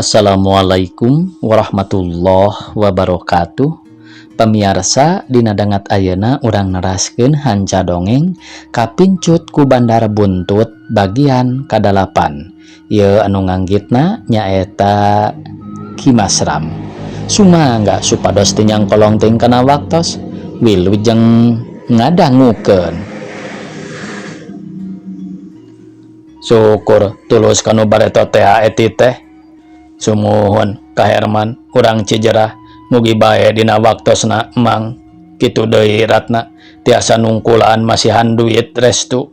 Assalamualaikum warahmatullahi wabarakatuh. Pamiarsa dina dangat ayeuna urang neraskeun hanca dongeng Kapincut ku Bandar Buntut bagian kadalapan. Ieu anu nganggitna nyaeta Ki Masram. Sumangga supados teu nyangkolong teuing kana waktos wilujeng ngadangukeun. Syukur tulus kanu bareto teh eti teh. Sumuhun ka Herman urang Cijerah mugi bae dina waktosna emang kitu deui Ratna tiasa nungkulan masihan duit restu.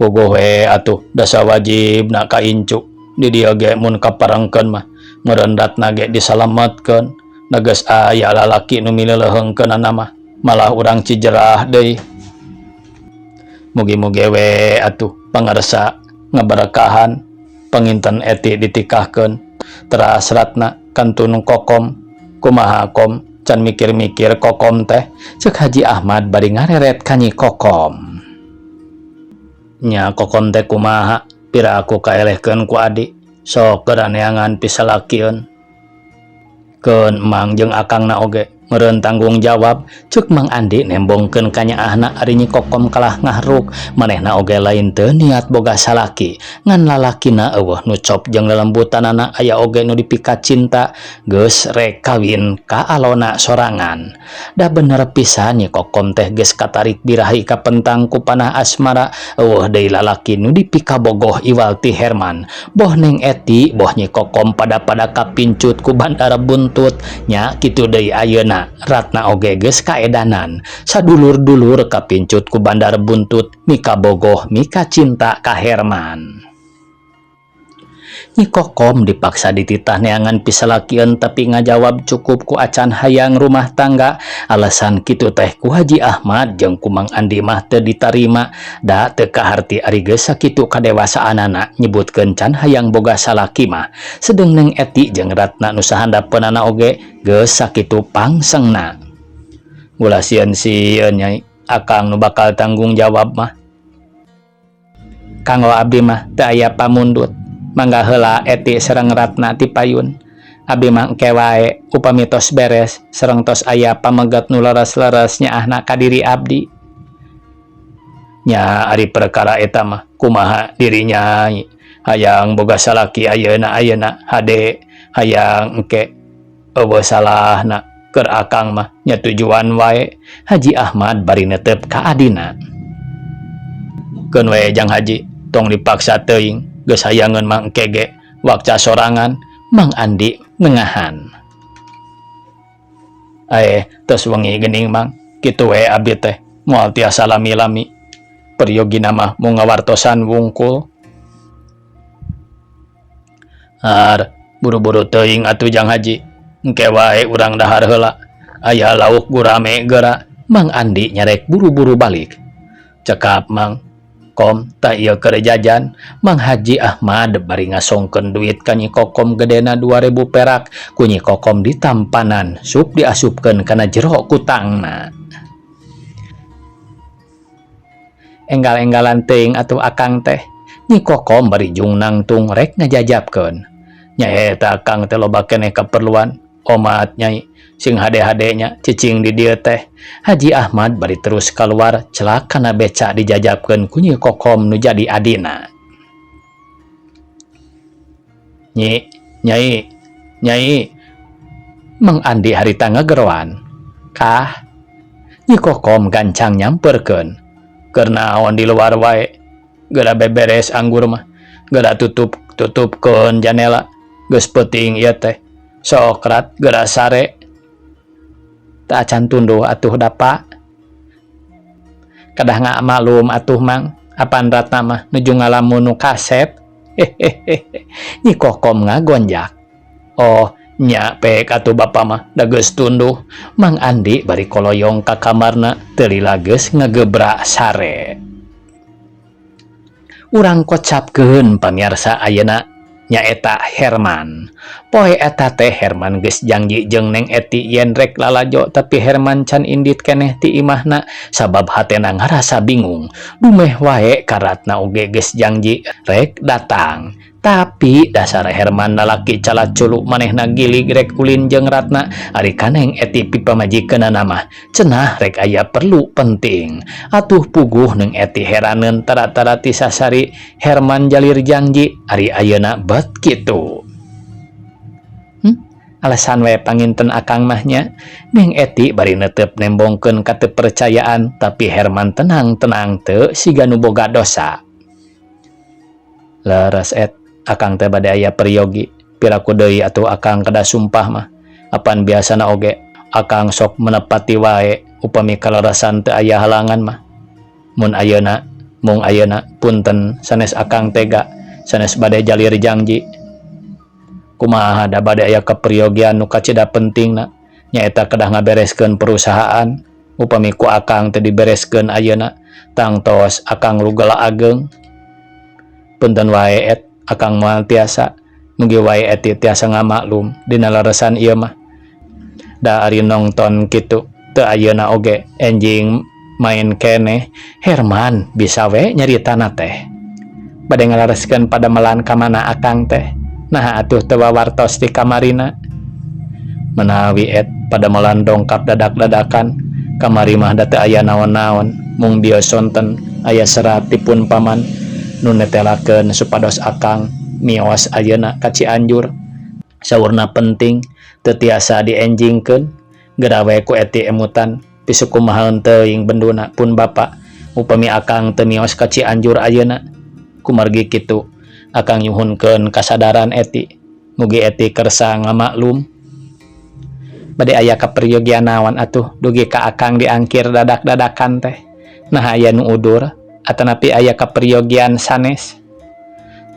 Puguh we atuh dasa wajibna ka incu di dieu ge mun kaparengkeun mah meureun Ratna ge disalametkeun da geus aya lalaki nu mileleuheungkeunana mah malah urang Cijerah deui. Mugi-mugi we atuh pangarsa ngaberkahan panginten eti ditikahkeun teras Ratna kantun Kokom kumaha kom can mikir-mikir Kokom teh cek Haji Ahmad bari ngareret ka Nyi Kokom. Nya Kokom teh kumaha pira aku kaelehkeun ku adi sok geura neangan pisalakieun. Keun emang jeung akangna oge meureun tanggung jawab cek Mang Andi nembongkeun ka nyaahna ari Nyi Kokom kalah ngahruk manehna oge lain teu niat boga salaki ngan lalakina eueuh nu cop jeung lelembutanana aya oge nu dipika cinta geus rek kawin ka alona sorangan. Da bener pisan Nyi Kokom teh geus katarik birahi kapentang ku panah asmara eueuh deui lalaki nu dipikabogoh iwal ti Herman boh Neng Eti boh Nyi Kokom pada-pada kapincut ku bandara buntut nya kitu deui ayeuna Ratna oge geus kaedanan sadulur-dulur kapincut ku bandar buntut mikabogoh mika cinta ka Herman. Nyi Kokom dipaksa dititah neangan pisalakieun tapi ngajawab cukup ku acan hayang rumah tangga alasan kitu teh ku Haji Ahmad jeung ku Mang Andi mah teu ditarima da teu kaharti ari geus sakitu kadewasaanana nyebutkeun can hayang boga salaki mah sedeng Neng Eti jeung Ratna nu sahandapeunana oge geus sakitu pangsengna. Ulah sieun-sieun nyai akang nu bakal tanggung jawab mah. Kanggo abdi mah teu aya pamundut. Mangga heula Eti sareng Ratna ti payun. Abdi mah engke wae upami tos beres sareng tos aya pamegat nu leres-leres nyaahna ka diri abdi. Nya ari perkara eta mah kumaha diri nyai hayang boga salaki ayeuna-ayeuna hade hayang engke eueuh salahna keur akang mah nya tujuan wae Haji Ahmad bari netep ka adina. Keun we Jang Haji tong dipaksa teuing geus hayangeun mah engke ge wakca sorangan Mang Andi nengahan. Aeh tos wengi geuning Mang kitu we abdi teh moal tiasa lami-lami peryogina mah mung ngawartosan wungkul. Har buru-buru teuing atuh Jang Haji engke wae urang dahar heula aya lauk gurame geura Mang Andi nyarek buru-buru balik. Cekap Mang Kom tah ieu keur jajan Mang Haji Ahmad bari ngasongkeun duit ka Nyi Kokom gedena 2000 perak ku Nyi Kokom ditampanan sup diasupkeun kana jero kutangna. Enggal-enggalan teuing atuh akang teh Nyi Kokom bari jung nangtung rek ngajajapkeun. Nyaeta akang teh loba keneh kaperluan omat nyai sing hade-hade nya cicing di dieu teh. Haji Ahmad bari terus kaluar celak kana beca dijajapkeun ku Nyi Kokom nu jadi adina. Nyi, nyai, nyai. Mang Andi harita ngageroan. Kah? Nyi Kokom gancang nyamperkeun. Keur naon di luar wae? Geura beberes anggur mah. Geura tutup tutupkeun janela. Geus peuting ieu teh. Sokrat geura sare. Teu acan tunduh atuh dapa. Kadah ngamalum atuh Mang, apan Ratna mah nuju ngalamun nu kasep. Hehehe. Nyi Kokom ngagonjak. Oh, nya pek atuh bapa mah da geus tunduh. Mang Andi bari koloyong ka kamarna teu lila geus ngagebrak sare. Urang kocapkeun pamiarsa ayeuna nyaeta Herman. Poe eta teh Herman geus janji jeung Neng Eti yen rek lalajo tapi Herman can indit keneh ti imahna sabab hatena ngarasa bingung. Dumeh wae ka Ratna oge geus janji rek datang. Tapi dasar Herman lalaki calaculu manehna gilig rek ulin jeung Ratna ari kaneng eti pipamajikeunana mah cenah rek aya perlu penting. Atuh puguh neng eti heraneun tara-tara ti sasari Herman jalir janji ari ayeuna bet kitu. Alasan we panginten akang mah nya. Neng Eti bari netep nembongkeun kateupercayaan tapi Herman tenang-tenang teu siga nu boga dosa. Leres et, akang teh bade aya peryogi, piraku deui atuh akang kedah sumpah mah. Apan biasana oge akang sok menepati wae upami kaleresan teu aya halangan mah. Mun ayeuna, mung ayeuna punten sanes akang tega, sanes bade jalir janji. Kumaha da bade aya kaperyogian nu kacida pentingna nyaeta kedah ngabereskeun perusahaan. Upami ku akang teu dibereskeun ayeuna tangtos akang lugela ageng. Punten wae et, akang moal tiasa. Mugi wae eti tiasa ngamaklum dina leresan ieu mah. Da ari nongton kitu teu ayeuna oge enjing main keneh. Herman bisa we nyaritana teh. Bade ngalereskeun padamelan ka mana akang teh? Naha atuh teu wawartos di kamarina? Menawi et padamelan dongkap dadak-dadakan, kamari mah da teu aya naon-naon, mung biosonten aya serat ti pun paman nu netelakeun supados akang mios ayeuna ka Cianjur. Saurna penting teu tiasa dienjingkeun, geura we ku eti emutan pisukumahaeun teuing benduna pun bapa upami akang teu mios ka Cianjur ayeuna. Kumargi kitu akang nyuhunkeun kasadaran eti, mugi eti kersa ngamaklum. Bade aya kaperyogian naon atuh dugi ka akang diangkir dadak-dadakan teh? Naha aya nu udur atanapi aya kaperyogian sanes?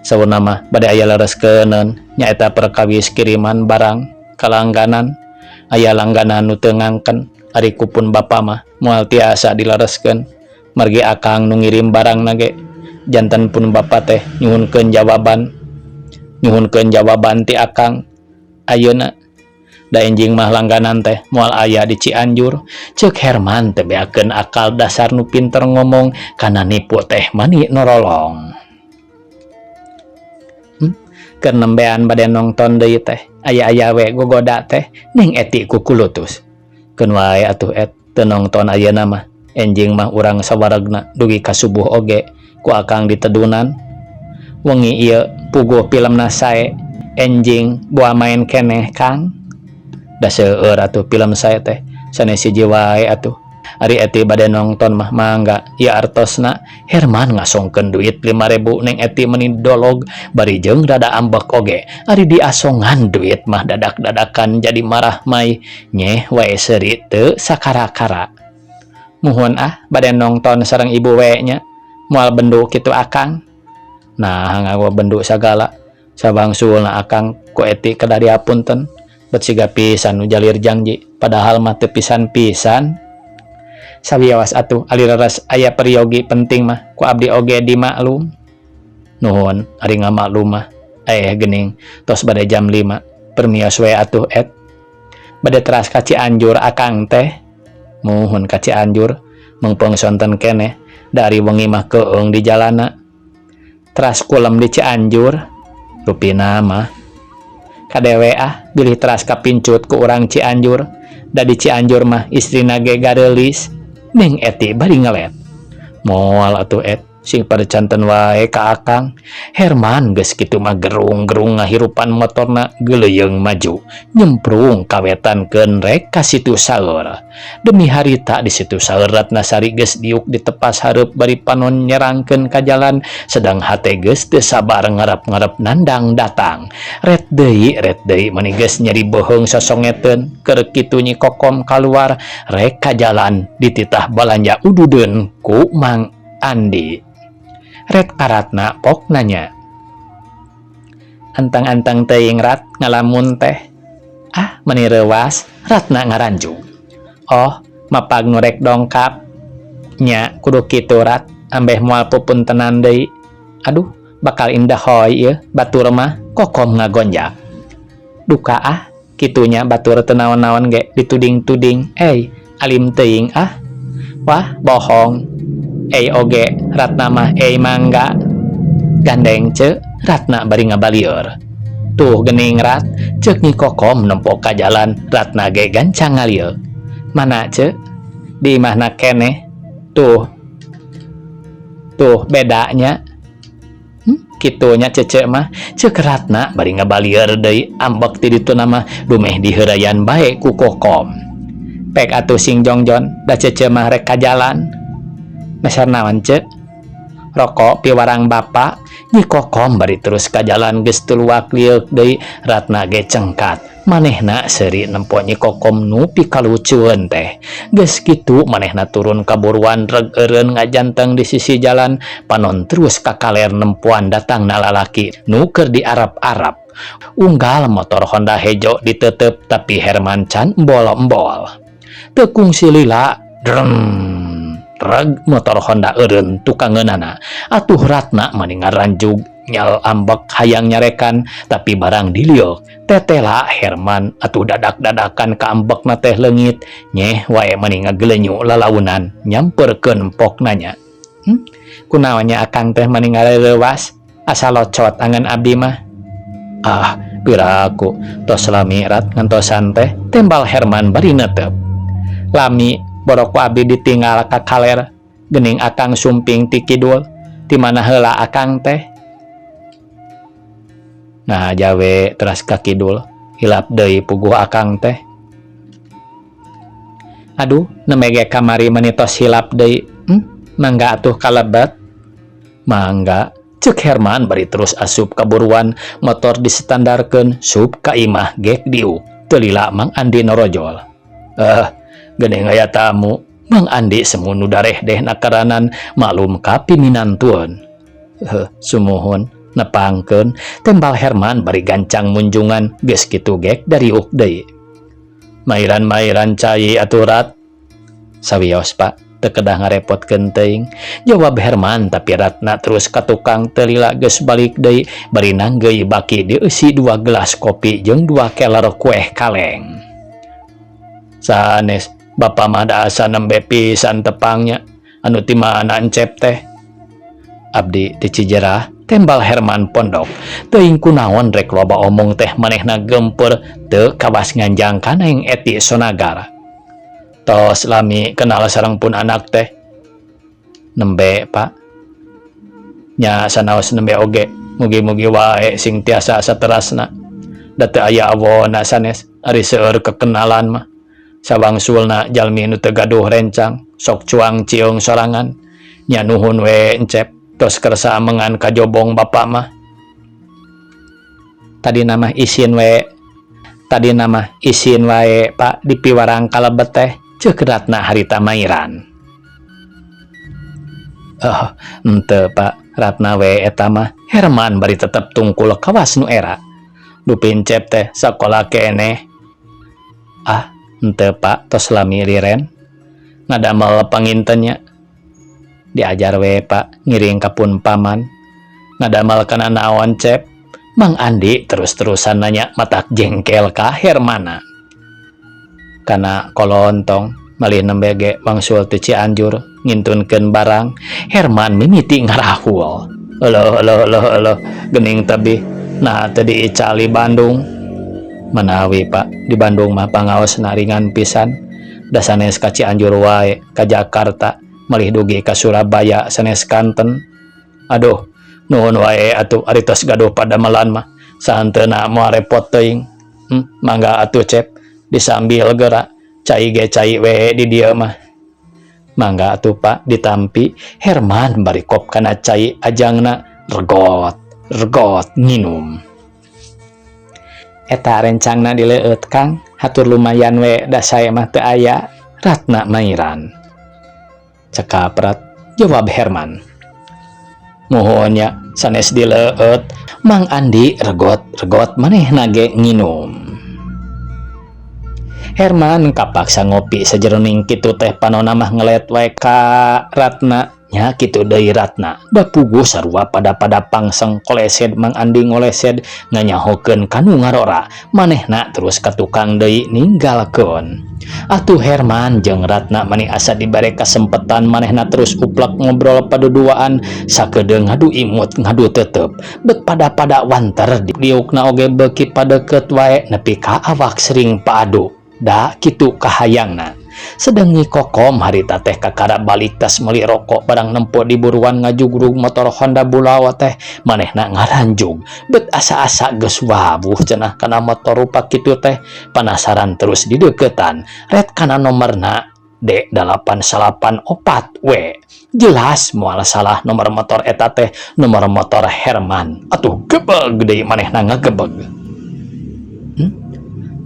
Saurna mah bade aya lereskeunun nyaeta perkawis kiriman barang ka langganan. Aya langganan nu teu ngangken, ari ku pun bapa mah moal tiasa dilereskeun margi akang nu ngirim barangna ge. Janten pun bapa teh nyuhunkeun jawaban, nyuhunkeun jawaban ti akang ayeuna. Da enjing mah langganan teh moal aya di Cianjur, ceuk Herman teh beakeun akal dasar nu pinter ngomong kana nipu teh mani norolong. Keur nembean bade nongton deui teh aya-aya we gogoda teh ning eti kukulutus. Keun wae atuh et teu nongton ayeuna mah, enjing mah urang sawaregna dugi ka subuh oge ku akang ditedunan. Wengi ieu puguh filmna sae, enjing boa main keneh Kang. Da seueur atuh film sae teh, sanes hiji wae atuh. Ari eti bade nongton mah mangga ieu artosna. Herman ngasongkeun duit 5.000 neng eti meni dolog bari jeung rada ambek oge. Ari diasongan duit mah dadak-dadakan jadi marah mai nyeh wae seuri teu sakara-kara. Muhun ah, bade nongton sareng ibu we nya. Moal bendu kitu akang. Nah, nganggo bendu sagala. Sabangsulna akang ku eti kedah dihapunten. Bet siga pisan nu jalir janji, padahal mah teu pisan-pisan. Sawios atuh ari leres aya peryogi penting mah ku abdi oge dimaklum. Nuhun ari ngamaklum mah. Eh geuning tos bade jam 5. Permios we atuh et. Bade teras ka Cianjur akang teh. Muhun ka Cianjur mengpeung sonten keneh. Dari wengi mah keung di jalana. Teras kulem di Cianjur rupina mah. Kadewe ah bilih teras kapincut ku urang Cianjur. Da di Cianjur mah istrina ge gareulis. Neng eti bari ngelet. Moal atuh et, sing percanten wae ka akang. Herman geus kitu mah gerung-gerung ngahirupan motorna geuleuyeung maju nyemprung kawetankeun rek ka situ saeur. Demi harita di situ saeur Ratnasari geus diuk di tepas hareup bari panon nyerangkeun ka jalan sedang hate geus teu sabar ngarep-ngarep Nandang datang. Ret deui mani geus nyeri beuheung sosongeteun keur kitu Nyi Kokom kaluar rek ka jalan dititah balanja ududeun ku Mang Andi. Ret karatna pok nanya. Antang-antang teuing rat ngalamun teh. Ah, meni reuwas, Ratna ngaranjug. Oh, mapag nu rek dongkap. Nya kudu kitu rat, ambeh moal pupuntenan deui. Aduh, bakal indah hoy ieu batur mah Kokom ngagonjak. Duka ah, kitunya batur teu naon-naon ge dituding-tuding. Alim teuing ah. Wah, bohong. Oge Ratna mah mangga. Gandeng ce. Ratna bari ngabalieur. Tuh geuning, Rat, ceuk Nyi Kokom nempo ka jalan. Ratna ge gancang ngalieuk. Mana, Ceu? Di imahna keneh. Tuh. Tuh bedanya. Kitu nya Cece mah, ceuk Ratna bari ngabalieur deui. Ambek ti dituna mah dumeh diheureuyan bae ku Kokom. Pek atuh sing jongjon, da Cece mah rek ka jalan. Meser naon, Ceu? Rokok piwarang Bapak, Nyi Kokom bari terus ka jalan. Geus tuluak lieuk deui, Ratna ge cengkat. Manehna seuri nempo Nyi Kokom nu pikalucueun teh. Geus kitu manehna turun kaburuan, reg eureun ngajanteng di sisi jalan, panon terus ka kaler nempoan datangna lalaki nu keur diarap-arap. Unggal motor Honda hejo ditetep, tapi Herman can embol-embol. Teu kungsi lila, drem reg, motor Honda eureun tukangeunana. Atuh Ratna mani ngaranjug nyal ambek hayang nyarekan, tapi barang diliuk tetela Herman atuh dadak-dadakan kaambekna teh leungit. Nyeh wae mani ngagelenyu lalaunan nyamperkeun empokna nya. Kunaon nya akang teh mani ngareurewas, asa locot angan abdi mah. Ah, piraku tos lami, Rat, ngantosan teh, tembal Herman bari netep. Lami borok ku abdi ditinggal ka kaler, geuning akang sumping ti kidul. Ti mana heula akang teh? Nah, jawe teras ka kidul, hilap deui puguh akang teh. Aduh, nembe ge kamari mani tos hilap deui. Mangga atuh kalebet. Mangga, ceuk Herman bari terus asup kaburuan. Motor distandarkeun, sup ka imah gek diuk. Teu lila Mang Andi norojol. Eh, geuning aya tamu. Mang Andi semu nu darehdeh nakaranan, maklum ka piminantueun. Heuh, sumuhun, nepangkeun, tembal Herman bari gancang munjungan. Geus kitu gek dariuk deui. Mairan-mairan cai atuh, Rat. Sawios, Pak, teu kedah ngarepotkeun teuing, jawab Herman, tapi Ratna terus ka tukang. Teu lila geus balik deui bari nanggeuy baki dieusi dua gelas kopi jeung dua keler kueh kaleng. Sanes, Bapak mah da asa nembe pisan tepangnya. Anu ti mana Encep teh? Abdi ti Cijerah, tembal Herman pondok. Teuing kunaon rek loba omong teh manehna gempeur teu kawas nganjang ka Neng Eti Sonagar. Tos lami kenal sareng pun anak teh? Nembe, Pak. Nya sanaos nembe oge, mugi-mugi wae sing tiasa saterasna. Da teu aya awona sanes, ari seueur kekenalan mah. Sawangsulna jalmi nu teu gaduh rencang, sok cuang ciung sorangan. Nya nuhun we, Encep, tos kersa amengan kajobong Bapak mah. Tadi nama isin we. Tadi nama isin wae, Pak, dipiwarang kalebet teh, ceuk Ratna harita mairan. Oh, henteu, Pak, Ratna we eta mah, Herman bari tetep tungkul kawas nu era. Dupi Encep teh sakola keneh? Ah, henteu, Pak, tos lami liren. Ngadamel panginten nya? Diajar we, Pak, ngiring ka pun paman. Ngadamel kana naon, Cep? Mang Andi terus-terusan nanya matak jengkel ka Hermana. Kana kolontong, malih nembe ge wangsul ti Cianjur ngintunkeun barang. Herman mimiti ngarahul. Euleuh euleuh euleuh euleuh, geuning tebih, nah teu diicali Bandung. Manawi, Pak, di Bandung mah pangaosna ringan pisan. Da sanes ka Cianjur wae, ka Jakarta, malih dugi ka Surabaya sanes kanten. Aduh, nuhun wae atuh ari tos gaduh padamelan mah. Sahanteuna moal repot teuing. Mangga atuh, Cep, disambil geura. Cai ge cai we di dieu mah. Mangga atuh, Pak, ditampi. Herman bari kop kana cai ajangna regot regot nginum. Eta rencangna dileueut, Kang, hatur lumayan we, da sae mah teu aya. Ratna mairan. Cekap, Rat, jawab Herman. Muhun nya, sanes dileueut. Mang Andi regot regot manehna ge nginum. Herman kapaksa ngopi sajeroning kitu teh panona mah ngelet wae ka Ratna. Nya kitu deui Ratna, da puguh sarua pada-pada pangseng kolesed Mang Andi ngolesed nganyahokeun kanu ngarora, manehna terus ka tukang deui ninggalkeun. Atuh Herman jeung Ratna mani asa dibere kasempetan, manehna terus uplek ngobrol paduduaan sakedeung ngadu imut ngadu tetep bet pada-pada wanter diukna oge beuki padeukeut wae nepi ka awak sering paadu da kitu kahayangna. Sedeng Nyi Kokom harita teh kakara balik tas meuli rokok, barang nempo di buruan ngajugrug motor Honda Bulawa teh manehna ngaranjug bet asa-asa geus wawuh cenah kana motor rupa kitu teh, panasaran terus dideukeutan ret kana nomorna D894W. Jelas moal salah nomor motor eta teh nomor motor Herman. Atuh gebeg deui manehna ngagebeg.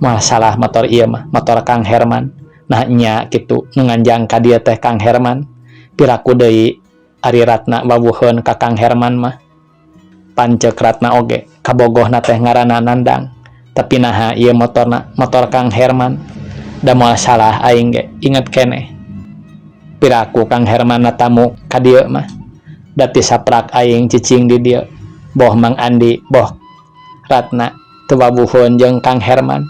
Moal salah motor ieu mah motor Kang Herman. Nah nya kitu nu nganjang ka dieu teh Kang Herman. Piraku deui ari Ratna wawuheun ka Kang Herman mah. Pancek Ratna oge kabogohna teh ngaranna Nandang, tapi naha ieu motorna motor Kang Herman? Da moal salah, aing ge inget keneh. Piraku Kang Herman tamu ka dieu mah, da ti saprak aing cicing di dieu, boh Mang Andi boh Ratna teu wawuheun jeung Kang Herman.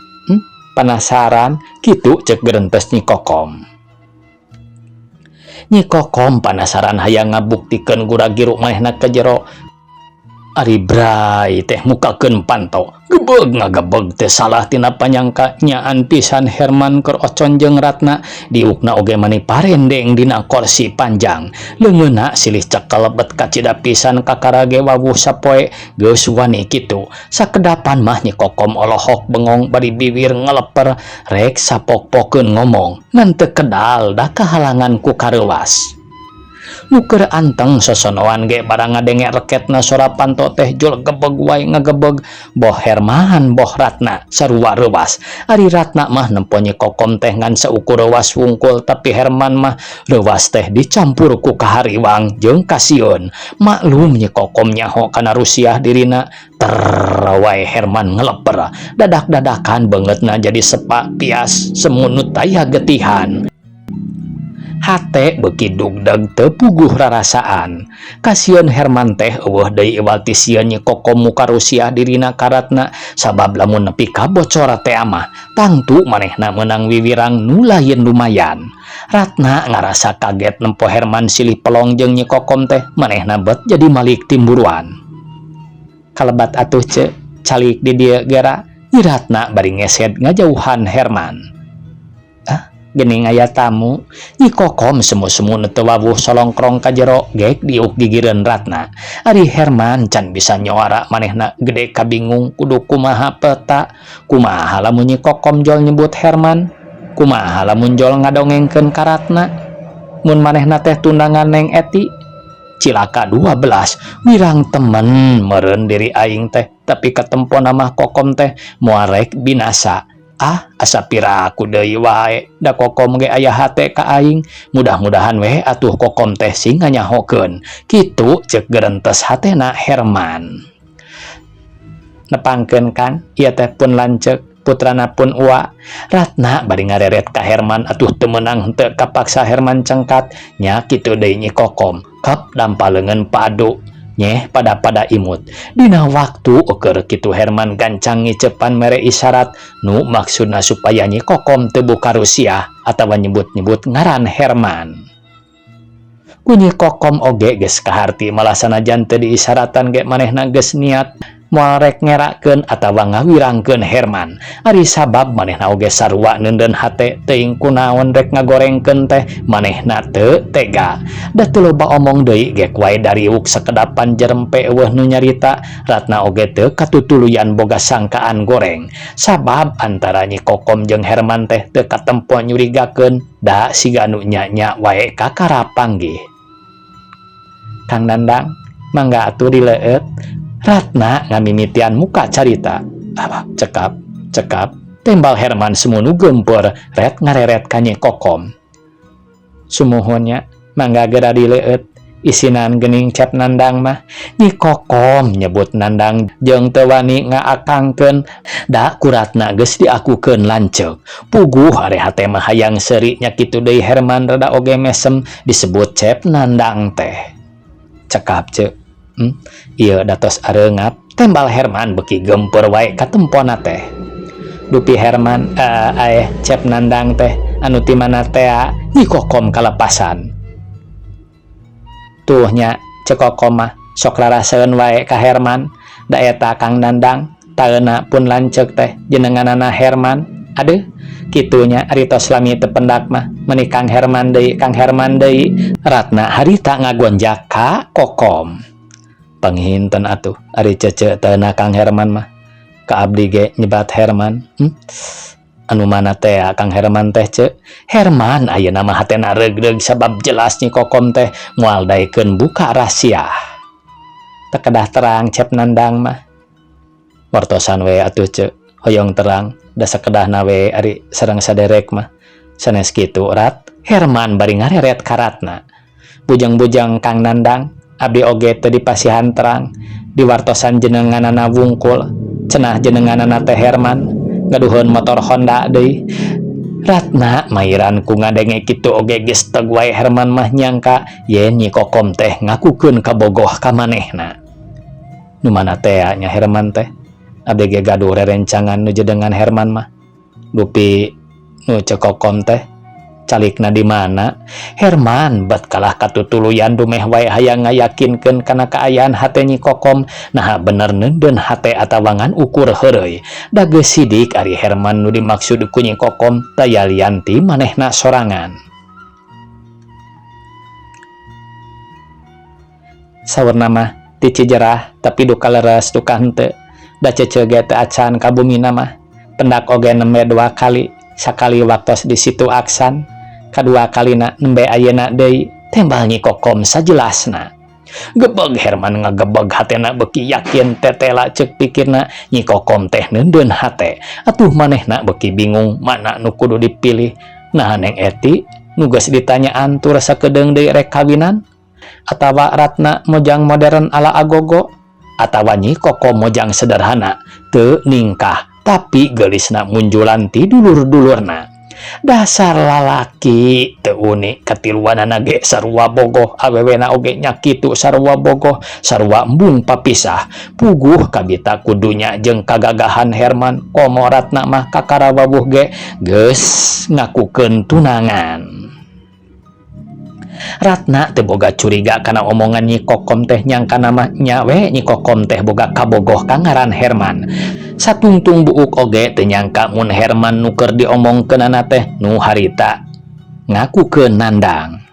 Penasaran kitu cek gerentes Nyi Kokom. Nyi Kokom panasaran hayang ngabuktikeun gura-giru manehna ke jero. Ari Bray teh mukakeun panto, gebeg ngagebeg teh salah tina panyangka, nyaan pisan Herman keur ocon jeung Ratna, diukna oge mani parendeng dina korsi panjang, leungeunna silih cekel bet kacida pisan kakara ge wawuh sapoe geus wani kitu. Sakedapan mah Nyi Kokom olohok bengong bari biwir ngeleper rek sapok-pokeun ngomong ngan teu kedal da kahalangan ku kareuwas. Nu keur anteng sosonoan ge barang ngadenge reketna sora panto teh jol gebeg wae ngagebeg, boh Herman boh Ratna sarua reuwas. Ari Ratna mah nempo Nyi Kokom teh ngan saukur reuwas wungkul, tapi Herman mah reuwas teh dicampur ku kahariwang jeung kasieun. Maklum Nyi Kokom nyaho kana rusiah dirina, ter wae Herman ngeleper, dadak-dadakan beungeutna jadi sepak pias semunut aya getihan. Hate beuki dugdeg teu puguh rarasaan. Kasieun Herman teh eueuh deui iwal ti sieun Nyi Kokom muka rusiah dirina ka Ratna, sabab lamun nepi ka bocor teh mah tangtu manehna meunang wiwirang nu lain lumayan. Ratna ngarasa kaget nempo Herman silih pelong jeung Nyi Kokom teh, manehna bet jadi malik timburuan. Kalebat atuh ce, calik di dieu gera. Nyi Ratna bari ngesed ngajauhan Herman. Ah, gening aya tamu. Nyi Kokom semu-semu nu teu wawuh solongkrong ka jero gek diuk gigireun Ratna. Ari Herman can bisa nyoara, manehna gede kabingung kudu kumaha peta. Kumaha lamun Nyi Kokom jol nyebut Herman? Kumaha lamun jol ngadongengkeun ka Ratna mun manehna teh tunangan Neng Eti? Cilaka 12 wirang temen meureun diri aing teh, tapi katempona mah Kokom teh moal rek binasa. Ah, asa piraku deui wae, da Kokom ge aya hate ka aing. Mudah-mudahan we atuh Kokom teh sing nganyahokeun kitu cek gerentes hatena Herman. Nepangkeun Kang, ieu teh pun lanceuk, putrana pun Uwa. Ratna bari ngareret ka Herman, atuh teu meunang henteu kapaksa Herman cengkat. Nya kitu deui Nyi Kokom kep dampal leungeun padu nyeh pada-pada imut. Dina waktu keur kitu Herman gancang ngicepan mere isyarat nu maksudna supaya Nyi Kokom teu buka rusiah atawa nyebut-nyebut ngaran Herman. Ku Nyi Kokom oge geus kaharti, malah sanajan teu diisyaratan ge manehna geus niat moal rek ngerakeun atawa ngawirangkeun Herman. Ari sabab manehna oge sarua neundeun hate, teuing kunaon rek ngagorengkeun teh manehna teu tega. Da teu loba omong deui gek wae dariuk sakedapan jerempe eueuh nu nyarita. Ratna oge teu katutuluyan boga sangkaan goreng, sabab antara Nyi Kokom jeung Herman teh teu katempo nyurigakeun, da siga nu nya-nya wae kakara panggih. Kang Nandang, mangga atuh dileueut. Ratna ngamimitian muka carita. Apa cekap cekap, tembal Herman semunu gempur ret ngareret ka Nyi Kokom. Sumuhunnya, mangga gera dileueut. Isinan geuning Cep Nandang mah. Nyi Kokom nyebut Nandang jeung teu wani ngaakangkeun da ku Ratna geus diakukeun lanceuk. Puguh ari hate mah hayang seuri nya kitu deui Herman rada oge mesem disebut Cep Nandang teh. Cekap ce. Ieu da tos areungap tembal Herman beuki geumpeur wae katempona teh. Dupi Herman aeh Cep Nandang teh anu ti mana tea Nyi Kokom kalepasan. Tuh nya Ceu Kokom mah sok raraseun wae ka Herman da eta Kang Nandang taeuna pun lanceuk teh jenenganana Herman. Aduh kitu nya ari tos lami teu pendak mah meuni Kang Herman deui Kang Herman deui Ratna harita ngagonjak ka Kokom. Panghinten atuh ari cece taeuna Kang Herman mah ka abdi ge nyebat Herman. Anu mana teh Kang Herman teh ce? Herman ayeuna mah hatena reugreug sabab jelas Nyi Kokom teh moal daekeun buka rahasia. Teu kedah terang Cep Nandang mah. Wartosan we atuh ce, hoyong terang da sakedahna we ari sareng saderek mah. Sanes kitu Rat, Herman bari ngareret ka Ratna. Bujang-bujang Kang Nandang, abdi oge teu dipasihan terang, diwartosan jenenganana wungkul, cenah jenenganana teh Herman. Gaduheun motor Honda deui. Ratna mairan ku ngadenge kitu oge geus teg wae Herman mah nyangka yen Nyi Kokom teh ngakukeun kabogoh ka manehna. Nu mana tea nya Herman teh? Abdi ge gaduh rerencangan nu jedengan Herman mah. Dupi nu Ceu Kokom teh calikna di mana? Herman bet kalah katutuluyan dumeh wae hayang ngayakinkeun kana kaayaan hate Nyi Kokom naha bener neundeun hate atawa ngan ukur heureuy. Da geus sidik ari Herman nu dimaksud ku Nyi Kokom taya lian ti manehna sorangan. Saurna mah ti Cijerah tapi duka leres duka henteu da cece ge teu acan ka bumina mah. Pendak oge nembe dua kali, sakali waktos di situ aksan, kadua kalina nembe ayeuna deui tembal Nyi Kokom sajelasna. Gebeg Herman ngagebeg hatena beuki yakin tetela ceuk pikirna Nyi Kokom teh neundeun hate. Atuh manehna beuki bingung mana nu kudu dipilih. Naha Neng Eti nu geus ditanyaan tur sakedeung deui rek kawinan atawa Ratna mojang modern ala agogo atawa Nyi Kokom mojang sederhana teu ningkah tapi geulisna munjulan ti dulur-dulurna. Dasar lalaki teu unik katiluanana ge sarua bogoh awewena oge nya kitu sarua bogoh sarua embung papisah. Puguh kabita kudunya jeung kagagahan Herman komo Ratna mah kakara wawuh ge geus ngakukeun tunangan. Ratna teu boga curiga kana omongan Nyi Kokom teh nyangkana mah nya we Nyi Kokom teh boga kabogoh ka ngaran Herman. Satungtung buuk oge teu nyangka mun Herman nu keur diomongkeunana teh nu harita ngakukeun Nandang.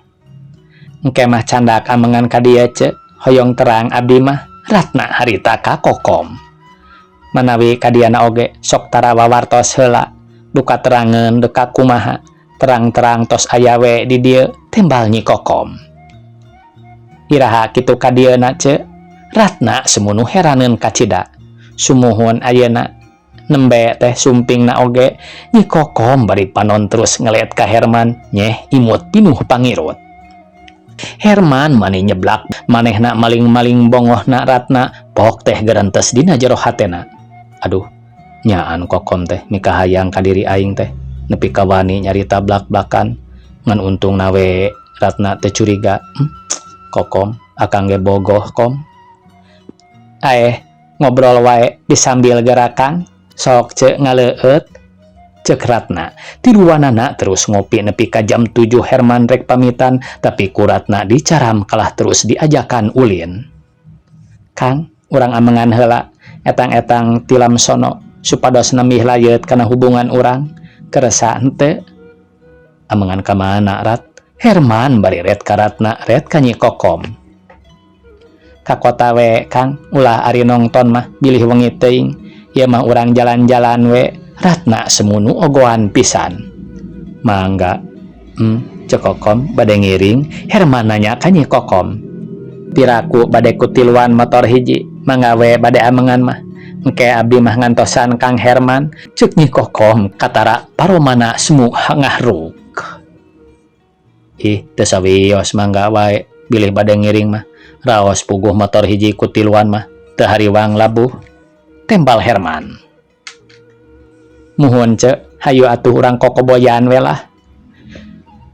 Engke mah candak amengan ka dieu ce, hoyong terang abdi mah Ratna harita ka Kokom. Manawi kadiana oge sok tara wawartos heula, duka terangeun deka kumaha. Terang-terang tos aya we di dieu tembal Nyi Kokom. Iraha kitu ka dieuna ce? Ratna semunu heraneun kacida. Sumuhun ayeuna nembe teh sumpingna oge Nyi Kokom bari panon terus ngelet ka Herman nyeh imut pinuh pangirut. Herman mani nyeblak manehna maling-maling bongohna Ratna pok teh gerentes dina jero hatena. Aduh, nyaan Kokom teh mikahayang ka diri aing teh. Nepi ka wani nyarita blak-blakan ngan untung nawe Ratna teh curiga. Kokom akang ge bogoh kom. Aeh ngobrol wae disambil gerakan sok ce ngaleueut cek Ratna. Tiluanana terus ngopi nepi ka jam 7 Herman rek pamitan tapi ku Ratna dicaram kalah terus diajakan ulin. Kang urang amengan heula etang-etang tilam sono supados nemih layeut kana hubungan urang. Keresa henteu amengan ka mana Rat? Herman bari ret ka Ratna ret ka Nyi Kokom. Ka kota we Kang ulah ari nongton mah bilih wengi teuing ieu mah urang jalan-jalan we. Ratna semunu ogoan pisan. Mangga. Ceu Kokom bade ngiring. Herman nanya ka Nyi Kokom. Piraku bade kutiluan motor hiji mangga we bade amengan mah. Engke abdi mah ngantosan Kang Herman ceuk Nyi Kokom katara paromana semu ngahruk. Ih teu sawios mangga wae Bilih bade ngiring mah raos puguh motor hiji ku tiluan mah teu hariwang labuh, tembal Herman. Muhun, Ce, hayu atuh urang kokoboyan we lah.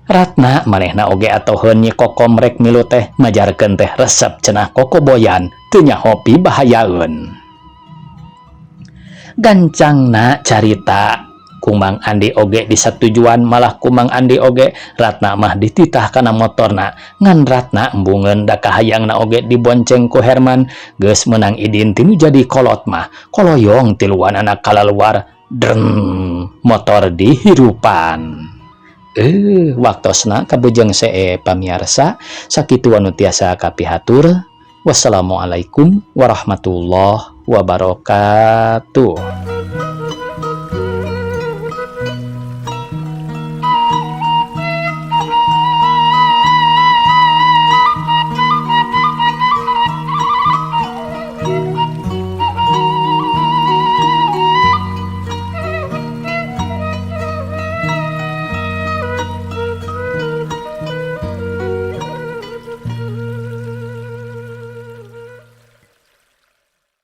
Ratna manehna oge atoheun Nyi Kokom rek milu teh, majarkeun teh resep cenah kokoboyan, teu nyaho pibahayaeun. Gancangna carita ku Mang Andi oge disatujuan, malah ku Mang Andi oge Ratna mah dititah kana motorna, ngan Ratna embungeun da kahayangna oge dibonceng ku Herman. Geus meunang idin tinu jadi kolot mah, koloyong tiluanana kalaluar, dreng, motor dihirupan. Waktosna kabujeng see, pamiarsa, sakitu anu tiasa kapihatur. Wassalamualaikum warahmatullahi wabarakatuh.